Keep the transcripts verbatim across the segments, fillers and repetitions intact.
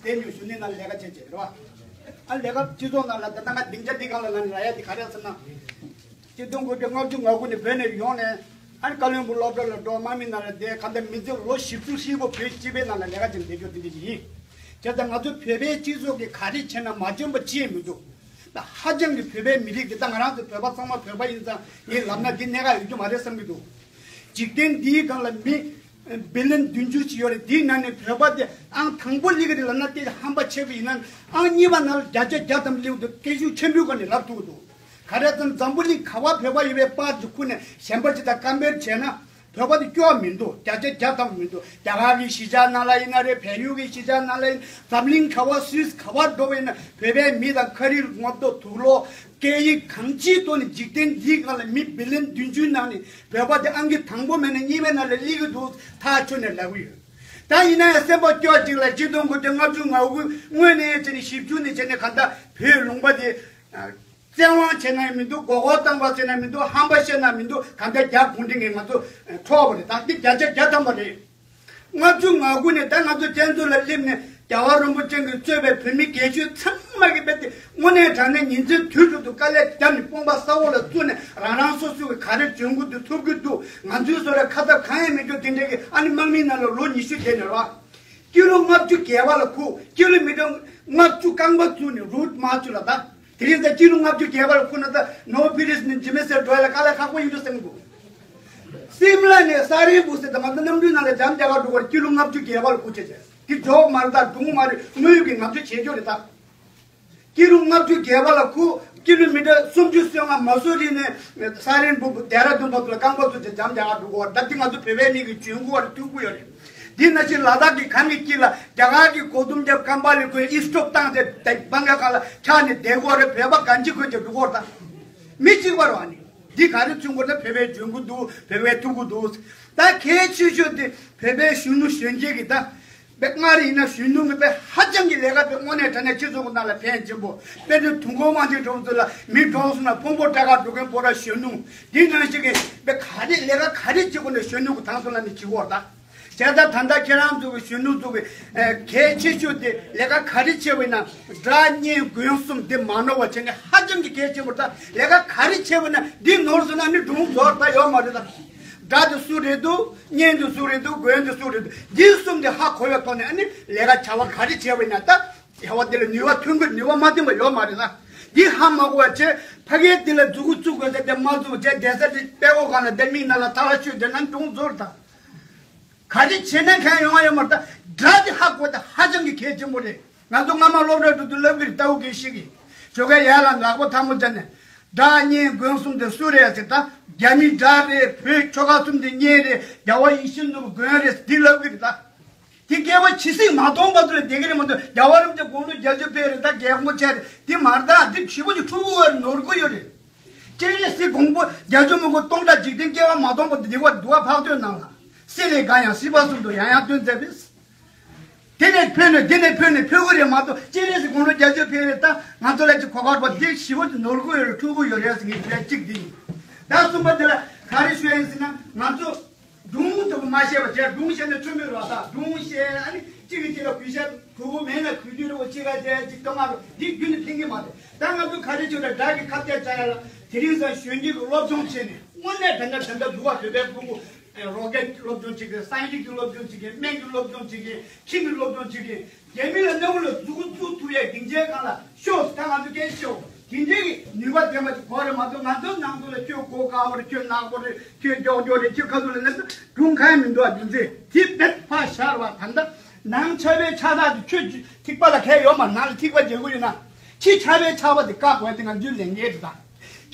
དེ་ཉུང་ཞུ་ནི་ན་ལས་ཀ་བྱེད་བྱེད་རེད་བ། ཨ་ལས་ཀ་སྤྱི་ཚོགས་ནང་ལ་ད་ལྟ་ང་སྡིངས་ཆ་འདི་སྒང་ལ་ང་ལ་ཡ་འདི་ག་རེ་ཟེར་ན། ཆིག་སྟོང་དགུ་བརྒྱ་ལྔ་བཅུ་ང་དགུ་ནས་བོད་ནས་ཡོང་ནས་ཨ་ནི་ཀ་བློན་སྦུག་སློབ་གྲྭ་ལ་འགྲོ། དམག་མི་ནང་ལ་བསྡད། ག་འདྲ་མི་ཚེ་ལོ་བཞི་བཅུ་ཧྲིལ་པོ་བོད་སྤྱི་པའི་ནང་ལ་ལས་ཀ་བྱས་བསྡད་རྒྱུ་དེ་འདྲ་ཞིག་ཡིན། བྱས་ཙང་ང་ཚོ་བོད་པའི་སྤྱི་ཚོགས་ཀྱིས་ག་རེ་བྱས་ན་མ་འཇོན་པ་ཅི་ཡང་མི་འདུག་ད་ཧ་ཅང་གི་བོད་པའི་མི་རིགས་ཀྱི་ད་ང་རང་ཚོ་བོད་པ་ཚང་མ་བོད་པ་ཡིན་ཙང་ངས་ལབ་ན་འདི་གནད་འགག་ཡོད་རྒྱུ་མ་རེད་བསམ་གྱི་འདུག་འཇིག་རྟེན་འདིའི་སྒང་ལ་མི་བི་ལིན་བདུན་ཅུ་ཅིག་ཡོད་རེད། འདིའི་ནང་ནས་བོད་པ་དེ་ཨང་དང་པོ་སླེབས་ཀྱི་རེད་ལབ་ན་དེ་ཧམ་པ་ཆེ་བ་ཡིན་ན་ཨང་གཉིས་པ་ནང་ལ་བརྒྱ་ཆ་བརྒྱ་ཙམ་སླེབས་འདུག་སྐད་ཤུགས་ཆེན་པོའི་སྒོ་ནས་ལབ་ཐུབ་ཀྱི་འདུག་ག་རེ་ཙམ་འཛམ་བུ་གླིང་ག་པར་བོད་པ་ཡོད་པའི་པར་གྱི་ཁུངས་ནས་གཞན་པ་ཅིག་དང་ཀམ་པེར་བྱས་ན་བོད་པ་དེ་སྐྱོ་བ་མི་འདུག་བརྒྱ་ཆ་བརྒྱ་ཐམ་པ་མི་འདུག་རྒྱ་གར་གྱི་གཞིས་ཆགས་ནང་ལ་ཡིན་ན་རེད། བལ་ཡུལ་གྱི་གཞིས་ཆགས་ནང་ལ་ཡིན། འཛམ་གླིང་ག་པར་སུད་སི་ག་པར་འགྲོ་བ་ཡིན་ན་བོད་པའི་མི་དང་ཁ་རིག་ངོ་ཐོག་དུག་ལོག་སྐད་ཡིག་གང་ཅིའི་ཐོག་ནས་འཇིག་རྟེན་འདིའི་སྒང་ལ་མི་བི་ལིན་བདུན་ཅུའི་ནང་ནས་བོད་པ་དེ་ཨང་ཀི་དང་པོ་མེད་ན་གཉིས་པའི་ནང་ལ་སླེབས་ཀྱི་འདུག་ཐག་ཆོད་ནས་ལབ་ཀྱི་ཡོད། ད་ཡིན་ན་ཡང་སེམས་པ་སྐྱོ་ཅིག་ལ་ཆིག་སྟོང་དགུ་བརྒྱ་ལྔ་བཅུ་ང་དགུ་སྔོན་ནས་བྱས་ནས་བཞི་བཅུ་ནས་བྱས་ནས་གང་ལྟར་བོད་ལུང་པ་དེ། བཙན་དབང་བྱས་ན་མི་འདུག་མགོ་སྐོར་བཏང་བ་བྱས་ན་མི་འདུག་ཧམ་པ་བཤད་ན་མི་འདུག་གང་ལྟར་རྒྱ་གུང་ཁྲན་གྱིས་ང་ཚོ་འཕྲོག་པ་རེད། ད་འདི་བརྒྱ་ཆ་བརྒྱ་ཐམ་པ་རེད། ལྔ་བཅུ་ང་དགུ་ནས་ད་ང་ཚོ་བཙན་འཛུལ་ལ་སླེབས་ནས་རྒྱལ་བ་རིན་པོ་ཆེ་གིས་གཙོས་པའི་བོད་མི་སྒེར་གཅོད་ཚང་མ་གིས་རྦད་དེ་དངོས་གནས་དྲང་གནས་ཉིན་མཚན་དུས་དྲུག་ཏུ་དཀའ་ལས་བརྒྱབ་ནས་དཔུང་པ་ས་འོག་ལ་བཙུགས་ནས་རང་རང་སོ་སོ་གིས་ག་རེ་འཇོན་གྱི་འདུག་ཐུབ་ཀྱི་འདུག་ང་ཚོའི་བཟོ་ལ་ཁ་ཐབས་གང་ཡང་མེད་རྒྱུ་དེ་འདྲ་གི་ཨ་ནི་དམག་མིའི་ནང་ལ་ལོ་ཉི་ཤུ་བསྡད་ནས་རོ། ཀི་ལོ་ལྔ་བཅུ་བརྒལ་བ་ལ་ཁུག་ཀི་ལོ་མི་ཊར་ལྔ་བཅུ་རྐང་པ་བཙུགས་ནས་རུ་མར་ཆུ་ལ་ད། དེ་རིང་ད་ཀི་ལོ་ལྔ་བཅུ་བརྒལ་བ་ལ་ཁུག་ན་ད་ནོར་བྷི་རིས་ནས་ཇི་མེ་སེར་འགྲོ་ཡ་ལ་དཀའ་ལས་ཁག་པོ་ཡིན་འགྲོ་བསམ་གི་འདུག་སིམ་ལ་ནས་ས་རིན་སྦུག་ཟེར་ད་ང་ཚོ་གནམ་གྲུའི་ནང་ལ་འཇམ་རྒྱག་ག་འགྲོ་བར་ཀི་ལོ་ལྔ་བཅུ་བརྒལ་བ་ལ་ཁུག་བྱས་བྱས་དེ་འཇོག་མ་རེད། ད་སྒྲུང་མ་རེད། དངོས་ཡོད་ཀྱི་ང་ཚོས་བྱེད་ཆོག་རེད་ད། ཀི་ལོ་ལྔ་བཅུ་བརྒལ་བ་ལ་ཁུག་ཀི་ལོ་མི་ཊར་སུམ་ཅུ་སོ་ལྔ་མ་སུ་རི་ནས་ས་རིན་སྦུག་ལྡེ་ར་ལྡུན་བར་དུ་ལ་རྐང་པ་བཙུགས་ཏེ་འཇམ་རྒྱག་ག་འགྲོ་གི་ཡོད་རེད། ད་འདི་ང་ཚོ་བོད་པའི་མི་གི་འཇོན་ཐང་ལ་ཐུག་གི་ཡོད་རེད། འདི་ནང་བཞིན་ལ་དྭགས་ཀྱི་གངས་ཀྱི་དཀྱིལ་ལ་རྒྱ་གར་གྱི་གོ་ཐུམ་དེ་ཀམ་པ་ལི་གོན་ཨིས་ཊོབ་བཏང་སྟེ་དེ་བང་ག་ག་ལ་ཆགས་ནས་བསྡད་ཀྱི་ཡོད་རེད། བོད་པ་གང་ཅི་གོན་ཅིག་འགྲོ་གི་ཡོད་རེད། ད་མི་གཅིག་པ་རེད་བ། ནི་འདི་ག་རེ་མཚོན་གྱི་ཡོད་ན་བོད་པའི་འཇོན་གྱི་འདུག་བོད་པའི་ཐུག་གི་འདུག་ད་གལ་ཆེ་ཤོས་དེ་བོད་པའི་གཞོན་ནུ་གཞོན་སྐྱེས་ཀྱི་ད། དཔེ་སྔར་ཡིན་ན་གཞོན་ནུ་མི་དཔེ་ཧ་ཅང་གི་ལས་ཀ་དཔེ་དངོས་གནས་དྲང་གནས་སྤྱི་ཚོགས་ཀྱི་ནང་ལ་ཕན་ཆེན་པོ། དཔེ་དེ་དུས་འཁོར་དབང་ཆེན་གྲུབ་ཚོད་ལ་མི་གྲོངས་སོང་ན་ཕུང་པོ་བཀྲ་ག་འགྲོ་མཁན་པོ་ར་གཞོན་ནུ། འདི་ནང་བཞིན་གྱི་དཔེ་ག་རེ་ལས་ཀ་ག་རེ་བྱེད་དགོས་ན་གཞོན་ནུ་གི་ཐང་སོ་ལ་ནི་བྱེད་དགོས་རེད་ད། བྱས་ཙང་ད་ལྟ་ཁྱེད་རང་ཚོ་གི་གཞོན་ནུ་ཚོ་གི་གལ་ཆེ་ཤོས་དེ་ལས་ཀ་ག་རེ་བྱེད་པ་ཡིན་ན་སྒྲ་སྙན་མགོན་གསུམ་འདི་མ་ནོར་བ་བྱས་ནས་ཧ་ཅང་གི་གལ་ཆེན་པོ་རེད་ད། ལས་ཀ་ག་རེ་བྱེད་པ་ཡིན་ན་འདི་ནོར་སོང་ན་ནི་སྒྲུང་རྫོགས་ད་ཡོད་མ་རེད་ད། སྒྲ་དེ་སུ་རེད་འདུག་སྙན་དེ་སུ་རེད་འདུག་མགོན་དེ་སུ་རེད་འདུག་འདི་གསུམ་དེ་ཧ་གོ་བའི་ཐོག་ནས་ཨ་ནི་ལས་ཀ་བྱ་བ་ག་རེ་བྱས་པ་ཡིན་ན་ད་བྱ་བ་དེ་ལ་ནུས་པ་ཐོན་གྱི་ནུས་པ་མ་ཐོན་པ་ཡོད་མ་རེད་ན། འདི་ཧ་མ་གོ་བ་བྱས་ཕ་གིའི་དེ་ལ་མཛུ་གུ་བཙུགས་དགོས་ཟེར་ཏེ་མ་བཙུགས་བྱས་བསྡད་ས་དེ་དཔྲལ་མགོ་སྒང་ལ་བསྡད་མིག་ནང་ལ་ཐལ་བ་ཤོད་བསྡད་ན་སྒྲུང་རྫོགས་ད། ག་རེ་བྱས་ན་གང་ཡོང་བ་ཡོད་མ་རེད་ད། སྒྲ་དེ་ཧ་གོ་ད་ཧ་ཅང་གི་གལ་ཆེན་པོ་རེད། ང་ཚོ་སྔ་མ་སློབ་གྲྭ་འགྲོ་དུས་སློབ་ཀྱི་རེད། ལྟ་བུ་གི་ཤེས་ཀྱི་ཞོགས་ཀས་ཡར་ལ་ལག་པ་ཐལ་མོ་སྦྱར་ནས་སྒྲ་སྙན་མགོན་གསུམ་དེ་སུ་རེད་ཟེར་ད། རྒྱ་མི་སྒྲ་རེད། བོད་ཆོལ་ཁ་གསུམ་དེ་སྙན་རེད། རྒྱལ་བ་ཡིད་བཞིན་ནོར་བུ་མགོན་རེད་འདི་ལབ་ཀྱི་རེད་ད། དེ་སྐད་པ་ཇི་སྲིད་མ་གཏོང་བར་དུ་ལ་བསྡད་ཀྱི་རེད་མ་གཏོགས་རྒྱལ་བ་རིན་པོ་ཆེ་དགུང་ལོ་བརྒྱད་ཅུ་ཕེབས་རེད་ད་རྒྱལ་དགོངས་ཆེ་རེད་དེ་མ་རེད་ད། འདི་བྱིས་པ་ཅིག་ཕྲུ་གུ་བར་ནོར་གི་ཡོད་རེད། སྤྱན་རས་གཟིགས་དགོངས་པ་བརྒྱད་ཅུ་མི་འཁོར་སྟོང་ཕྲག་འཇིག་རྟེན་སྐྱེ་བ་མ་སྟོང་བར་དུ་འདི་བར་འདུལ་བ་འཕགས་བསྟོད་གནང་ལ། སྲིད་ལས་འགའ་ཡང་སྲིད་པ་གསུམ་དུ་ཡང་ཡང་བཏོན་མཛད་པས། དེ་ནས་འཕོས་ནས་འདི་ནས་འཕོས་ནས་འཕོས་ཀྱི་རེད་མ་གཏོགས་སྤྱན་རས་གཟིགས་དགུང་ལོ་བརྒྱད་ཅུ་ཕེབས་རེད་ད། ང་ཚོ་ལ་ཅིག་གོ་སྐབས་པ་འདི་བྱིས་པ་ཅིག་ནོར་གི་ཡོད་རེད་ཕྲུ་གུ་ཡོད་རེད་ཟེར་ངས་ཞུ་ཡ་གཅིག་འདི་ཡིན། ད་གསུམ་པ་འདི་ལ་ག་རེ་ཞུ་ཡ་ཡིན་ཟེར་ན་ང་ཚོ། སྒྲུང་དེ་མ་བཤད་པ་བྱས་སྒྲུང་བཤད་ན་ཆོ་མེད་རོགས་ད། སྒྲུང་བཤད་ཨ་ནི་གཅིག་གིས་གཅིག་ལ་གུས་ཞབས་གྲོགས་པོ་མེད་ན་གུས་འདུད་རོགས་གཅིག་ག་བྱས་གཅིག་གཏོང་ང་རོགས་འདི་རྒྱུན་ནས་ཕན་གྱི་མ་རེད། ད་ང་ཚོ་ག་རེ་བྱེད་ད་སྒྲ་གི་ཁ་གཏད་བྱ་ཡ་ལ་དེ་རིང་སང་གཞོན་སྐྱེས་ཀྱི་སློབ་སྦྱོང་བྱས་ནས་དངོས་གནས་དེ་འདྲ་དེ་འདྲ་འདུག་བ། བོད་པའི་ཕྲུ་གུ་རོགས་ཀྱི་སློབ་སྦྱོང་བྱེད་ཀྱི་སངས་རྒྱས་ཀྱི་སློབ་སྦྱོང་བྱེད་ཀྱི་སྨན་གྱི་སློབ་སྦྱོང་བྱེད་ཀྱི་ཁྱིམ་གྱི་སློབ་སྦྱོང་བྱེད་ཀྱི་རྒྱ་མི་ལ་གནའ་བོ་ལ་མཛུ་གུ་བཙུགས་ཐུབ་ཡ་སྡིངས་ཆའི་སྒང་ལ་ཤོག་ད་ང་ཚོ་སྐད་ཤོག་དེ་འདྲའི་གི་ནུས་པ་ལྡན་པ་ཅིག་དགོས་རེད་མ་གཏོགས་ང་ཚོ་ནང་ཁུལ་ལ་ཁྱོད་མགོ་དཀར་པོ་རེད། ཁྱོད་ནག་པོ་རེད། ཁྱོད་ཀྱོག་ཀྱོག་རེད། ཁྱོད་ཁ་ཐུག་ལ་ལབ་ན་སྒྲུང་གང་ཡང་མི་འདུག་ཨ། རྒྱུ་མཚན་དེ་བེད་ཕར་བཞག་པ་ད་ལྟ་ནང་ཆར་པའི་ཆར་ཐག་དེ་ཁྱོད་ཐིགས་པ་ལ་ཁད་ཡོད་མ། ནང་ལ་ཐིགས་པ་རྒྱག་གི་ཡོད་ན་ཕྱི་ཆར་པའི་ཆར་པ་དེ་བཀག་དགོས་དེ་ང་ཚོའི་ལས་འགན་རེད་ད།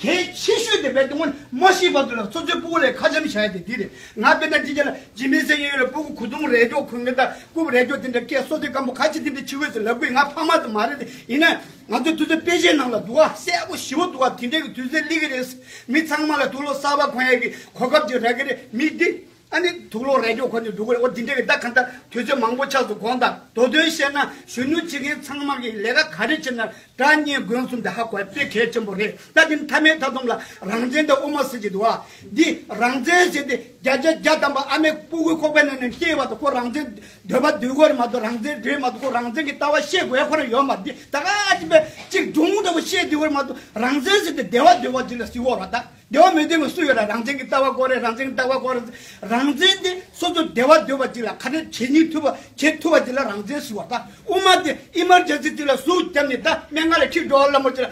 གལ་ཆེ་ཤོས་དེ་བེད་དེ་སྔོན་མ་ཤི་བར་དུ་ལ་སོ་སོའི་སྤུ་གུ་ལ་ཁ་འཆམ་བྱ་ཡ་དེ་འདི་རེད། ང་དཔེར་ན་འདི་རྒྱ་ལ་ཇི་མི་སེ་ཡོད་ལ་སྤུ་གུ་གོས་ཐུང་རས་ཀྱོག་གོན་མཁན་དང་རྐུབ་རས་ཀྱོག་དེ་འདྲ་སྐད་སོ་དེ་སྐམ་པོ་ག་ཅི་དེ་འདྲ་ཆེ་བས་ཟེར་ལབ་དགོས། ང་ཕ་མ་དེ་མ་རེད་དེ་ཡིན་ན། ང་ཚོ་དུས་ཚོད་དཔེ་ཆའི་ནང་ལ་འདུག་ཨ། གསལ་པོ་ཞེ་པོ་འདུག་ཨ། དེ་འདྲའི་གི་དུས་ཚོད་སླེབས་ཀྱི་རེད། མི་ཚང་མ་ལ་དུག་ལོག་གསར་པ་གོན་ཡས་ཀྱི་གོ་སྐབས་ཅིག་རག་གི་རེད། མི་འདི་ ཨ་ནི་དུག་ལོག་རས་ཀྱོག་ཁོ་ནས་འགྲོ་གི་རེད། འོ་འདི་འདྲ་གི་ད་གང་ལྟར་དུས་ཚོད་མང་པོ་ཆགས་སོང་། དགོངས་དག། མདོ་དོན་བཤད་ན་གཞོན་ནུ་བྱེད་མཁན་ཚང་མ་གི་ལས་ཀ་ག་རེ་བྱེད་ན་སྒྲ་སྙན་མགོན་གསུམ་དེ་ཧ་གོ་ཡ་དཔེ་གལ་ཆེན་པོ་རེད། ད་འདི་མཐའ་མའི་མཐའ་སྡོམ་ལ་རང་བཙན་དང་དབུ་མ་ཟེར་གྱི་འདུག་ཨ། འདི་རང་བཙན་ཟེར་ཏེ་བརྒྱ་ཆ་བརྒྱ་ཐམ་པ་ཨ་མའི་སྤུ་གུ་ཁོག་པའི་ནང་ནས་སྐྱེས་པ་དང་ཁོ་རང་བཙན་འདོད་པ་འདོད་གོ་རེད་མ་གཏོགས་རང་བཙན་འདོད་མ་གཏོགས་ཁོ་རང་བཙན་གྱི་ལྟ་བ་བཤད་དགོས་ཡ་ཁོ་རང་ཡོད་མ་རེད། འདི་ད་ག་ཅི་པའི་ཅིག་སྒྲུང་འདྲ་པོ་བཤད་འདོད་གོ་རེད་མ་གཏོགས་རང་བཙན་ཟེར་ཏེ་བདེ་བ་འདོད་པ་ཅིག་ལ་ཟེར་གོ་ར། ད་བདེ་བ་མི་འདོད་པའི་སུ་ཡོད་ར། རང་བཙན་གྱི་ལྟ་བ་དགོས་རེད། རང་བཙན་གྱི་ལྟ་བ་དགོས་རེད། རང་བཙན་དེ་སོ་སོ་བདེ་བ་འདོད་པ་ཅིག་ལ་ག་རེ་བྱེད་སྙིང་ཐུབ་པ་བྱེད་ཐུབ་པ་ཅིག་ལ་རང་བཙན་ཟེར་བ། ད་དབུ་མ་དེ་ཨི་མར་ཇེན་སི་དེ་ལ་ཟུག་བརྒྱབ་ནས་ད་སྨན་ཁང་ལ་ཁྲིད་འགྲོ་བ་ལ་མོ་ཅིག་ལ་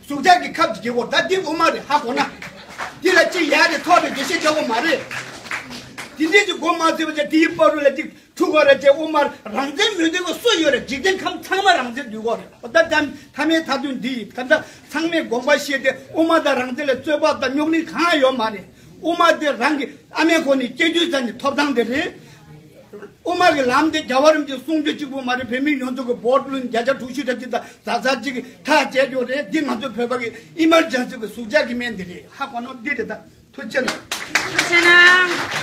ཟུག་འཇག་གི་ཁབ་ཅིག་རྒྱག་དགོས། ད་འདི་དབུ་མ་རེད། ཧ་གོ་ན། འདི་ལ་ཅིག་ཡག་རེད་མཐོ་རེད་དགེ་བཤེས་ཆགས་པོ་མ་རེད། དེ་འདྲས་ཀྱི་མགོ་མ་ཚོས་པ་ཅིག་དེའི་བར་དུ་ལ་ཅིག་འཁྲུག་པ་རེད་ཅེས། དབུ་མར་རང་བཙན་མི་འདོད་པ་སུ་ཡོད་རེད། འཇིག་རྟེན་ཁམས་ཚང་མ་རང་བཙན་འདོད་གོ་རེད། ད་ལྟ་མཐའ་མའི་མཐའ་དོན་འདི་ཡིན། ད་ལྟ་ཚང་མས་དགོངས་པ་བཞེས་ཏེ་དབུ་མ་དང་རང་བཙན་ལ་རྩོད་པ་དང་རྙོག་གླེང་གང་ཡང་ཡོད་མ་རེད། དབུ་མ་དེ་རང་གི་ཨ་མའི་ཁོག་ནས་སྐྱེ་དུས་ཙམ་གྱི་ཐོབ་ཐང་དེ་རེད། དབུ་མ་གི་ལམ་དེ་རྒྱལ་བ་རིན་པོ་ཆེའི་གསུང་ཆོས་གཅིག་པུ་མ་རེད། བོད་མི་ཡོངས་རྫོགས་ཀྱི་བོད་བློན་བརྒྱ་ཆ་དྲུག་ཅུ་རེ་གཅིག་དང་ཛ་ཛ་གཅིག་གིས་ཐག་བཅད་རྒྱུ་རེད། འདི་ང་ཚོ་བོད་པ་གི་ཨི་མར་ཇེན་སི་གི་ཟུག་འཇག་གི་སྨན་འདི་རེད། ཧ་གོ་ནོ་འདི་རེད། ད་ཐུགས་རྗེ་གནང་། ཐུགས་རྗེ་གནང་།